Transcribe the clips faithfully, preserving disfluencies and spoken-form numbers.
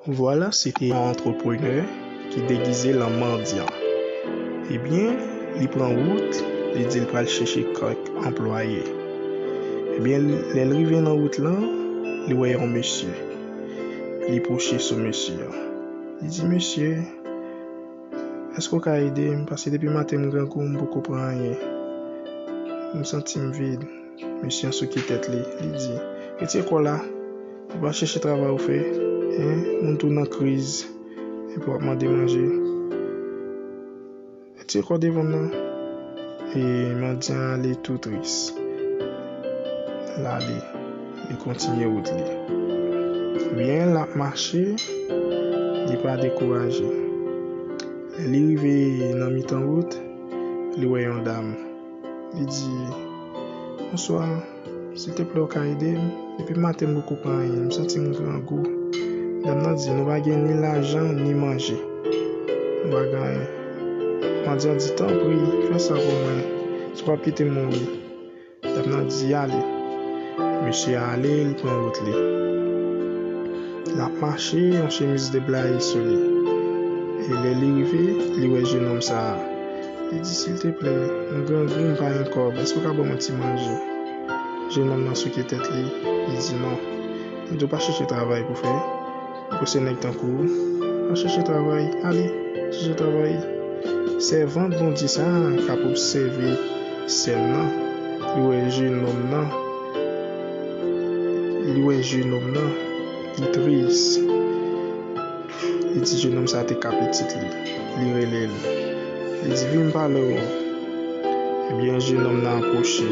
Vwala, se te yon antreprenè ki degize l an mandyan. Ebyen, li pran wout, li di l pral chèche kèk anplwaye. Ebyen, lè l rive nan wout lan, li wè yon mesye. Li pwoche sou mesye an. Li di, "Mesye, èske w ka ede m? Paske depi maten m grangou, m poko pran anyen. M santi m vid." Mesye an souke tèt li. Li di, "Retire kò w la. Ou pa chèche travay ou fè. Hein? Moun tou nan kriz. Epi w ap mande manje. Retire kò w devan m nan." E mandyan an ale tou tris. L ale. Li kontinye wout li. Byen, l ap mache. Li pa dekouraje. Lè li rive nan mitan wout, li wè yon dam. Li di, "Bonswa, silteplè, w ka ede m? Depi maten m poko pran anyen, m santi m grangou." Dam nan di, "Nou pa gen ni lajan, ni manje. Nou pa gen anyen." Mandyan di, "Tanpri, fè sa pou mwen. Si w p ap kite m mouri." Dam nan di, "Ale." Mesye a ale, li pran wout li. L ap mache, yon chemiz deblaye sou li. E lè li rive, li wè jenòm sa a. Li di, "Silteplè, m grangou, m pa gen kòb. Èske w ka ban m yon ti manje?" Jenòm nan souke tèt li. Li di, "Non." Li di, "W pa chèche travay pou fè. Ou se nèg tankou w. Pa chèche travay. Ale, chèche travay." Sèvant Bondye sa a k ap obsève sèn nan, li wè jenòm nan. Li wè jenòm nan. Li tris. Li di jenòm sa te ka pitit li. Li rele l. Li di, "Vin m pale w." Ebyen, jenòm nan apwoche.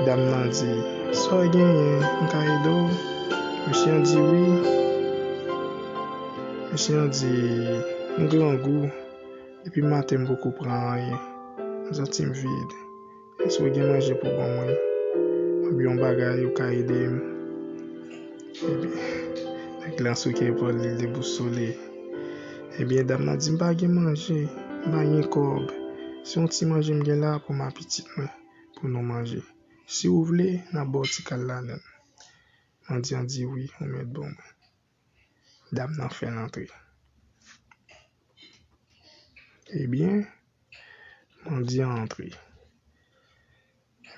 Dam nan di, "Sa w genyen? M ka ede w?" Mesye an di, "Wi." Mesye an di, "M grangou. Depi maten m poko pran anyen. M santi m vid. Èske w gen manje pou ban mwen? Oubyen yon bagay ou ka ede m?" Ebyen, nèg lan souke epòl li, li debousole. Ebyen, dam nan di, "M pa gen manje, m pa gen kòb. Se yon ti manje m gen la pou m ak pitit mwen, pou nou manje. Si w vle, n ap ba w ti kal ladann." Mandyan di, "Wi, ou mèt ban mwen." Dam nan fè l antre. Ebyen, mandyan antre.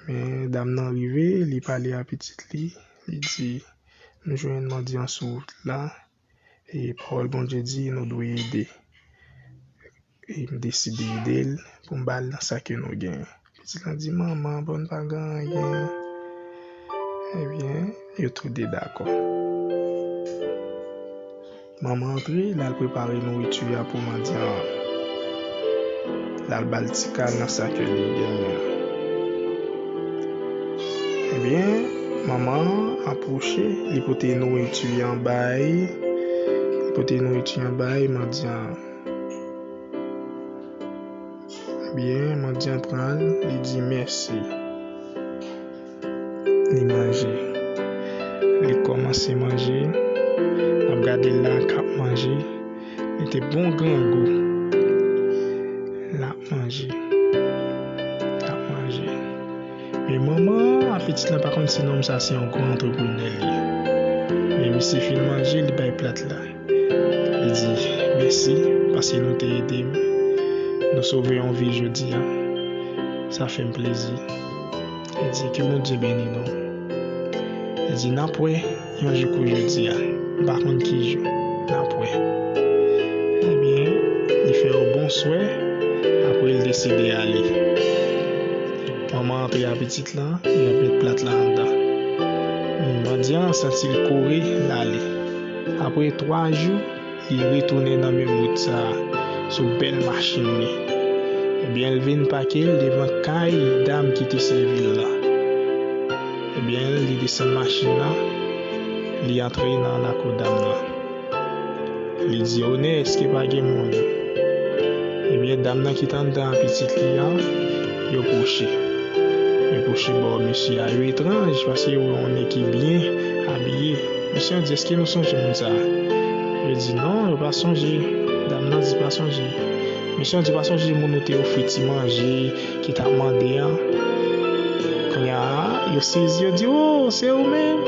Men, dam nan rive, li pale a pitit li, li di, "Nou jwenn mandyan sou wout la, e pawòl Bondye di, nou dwe ede." E m deside ede l pou m ba l nan sa ke nou genyen. Pitit lan di, "Manman, bon, n pa gen anyen." Ebyen, yo tou de dakò. Manman antre, l al prepare nouriti a pou mandyan an. L al ba l ti kal nan sa ke li genyen. Ebyen, manman an apwoche, li pote nouriti an bay, li pote nouriti an bay mandyan an. Ebyen, mandyan pran l, li di, "Mèsi." Li manje. Li kòmanse manje. N ap gade l la k ap manje. Li te bon grangou. L ap manje. L ap manje. Men manman an, pitit lan pa konn si nonm sa se yon gwo antreprenè li ye. Men misye fin manje, li bay plat la. Li di, "Mèsi, paske nou te ede m. Nou sove yon vi jodi a. Sa fè m plezi." Li di, "Ke Bondye beni nou." Li di, "N ap wè yon jou kou jodi a. M pa konn ki jou. N ap wè." Ebyen, li fè yo bonswè, apre l deside ale. Manman an antre a pitit lan, li ap met plat la anndan. Mandyan an santi l kore, l ale. Apre twa jou, li retounen nan menm wout sa a, sou bèl machin li. Ebyen, l vin pake l devan kay dam ki te sèvi l lan. Ebyen, li desann machin nan, li antre nan lakou dam nan. Li di, "Onè, èske pa gen moun?" Ebyen, dam nan ki t anndan a pitit li an, yo pwoche. Yo pwoche bò mesye a. Yo etranj, paske yo wè yon nèg ki byen abiye. Mesye an di, "Èske nou sonje moun sa a?" Yo di, "Non, yo pa sonje." Dam nan di, "Pa sonje." Mesye an di, "Pa sonje moun ou te ofri ti manje, ki t ap mande an?" Kounye a, yo sezi, yo di, "O, se ou menm?"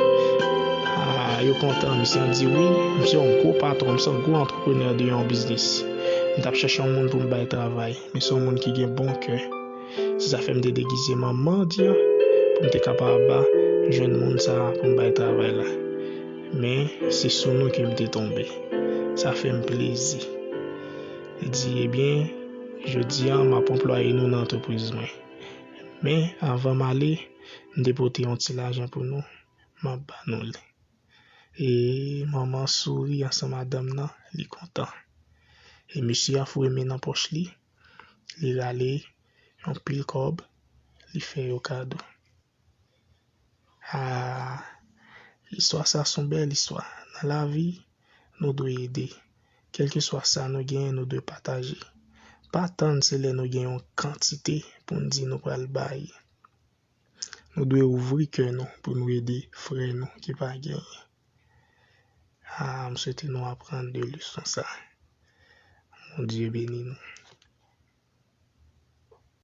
A, Yo kontan, misye an di wi, misye yon gwo patwon, misye yon gwo antreprenè de yon biznis. M t ap chèche yon moun pou m bay travay, men se yon moun ki gen bon kè. Se sa fè m te degize manman di an pou m te kapab jwenn moun sa a pou m bay travay la. Men se sou nou ke m te tonbe. Sa fè m plezi. Li di, ebyen, jodi a, m ap anplwaye nou nan antrepriz mwen. Men, anvan m ale, m te pote yon ti lajan pou nou, m ap ba nou li. E manman souri ansanm madanm nan, li kontan. E mesye a foure men nan pòch li, li rale yon pil kòb, li fè yo kado. Ah, istwa sa se yon bèl istwa. Nan lavi, nou dwe ede. Kèlkeswa sa nou genyen, nou dwe pataje. Pa tann se lè nou gen yon kantite pou n di nou pral bay. Nou dwe ouvri kè nou pou nou ede frè nou ki pa genyen. Ah, m swete nou aprann de leson sa. Bondye beni nou.